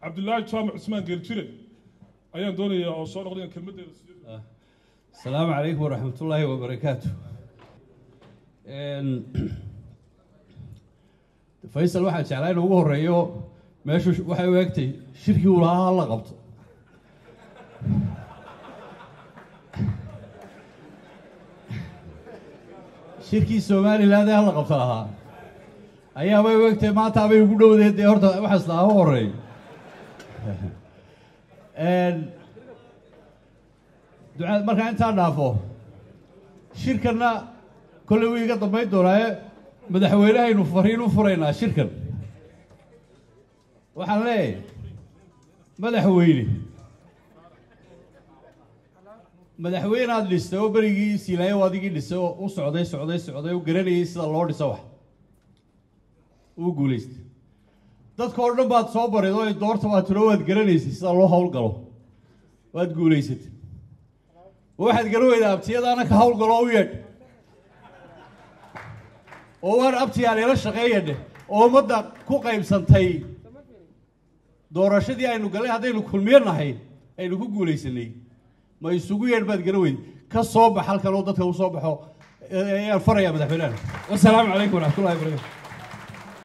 Cabdilaahi Jaamac Cusmaan Geeljire ayaan doonayaa oo soo noqday kelmaddeeda siiyo. Asalaamu calaykum waraxmatullaahi wabarakaatu. Faysal waxaan jeclaa inuu ugu horeeyo meeshu waxay u egtay shirkii uu lahaa ha la qabto. Shirkii Somaliland ee hala qabto ahaa ayaabay u egtay maanta abay ugu dhowdeed. Dee horta waxaas lahaa u horeeyo. Ducaa markaan intaa dhaafo, shirkanna kolley wuu iga dambayn doonaaye madaxweynehaynu fariin u furaynaa. Shirkan waxaan leeyahay, madaxweyne, madaxweyneaad dhistay oo berigii Siilaayo adigii dhisay oo u socday socday socday oo garanayay sida loo dhiso, wax uu guulaystay. Dadka oo dhan baad soo barid oo doorta baad tiro, waad garanaysay sida loo howlgalo, waad guulaysatay. Waxaad garan weydaa abtiyadaana ka howlgalo oo u yeedh oo waan abtiyaal ila shaqeeya dheh oo ummadda ku qaybsantay doorashadii aynu gallay haddaynu Kulmiyo nahay aynu ku guulaysanay ma isugu yeedh baad garan weyday. Ka soo bax halkan oo dadka u soo baxo ayaan farayaa madaxweynaha. Wasalaamu calaykum waraxmatullahi wabarakatu.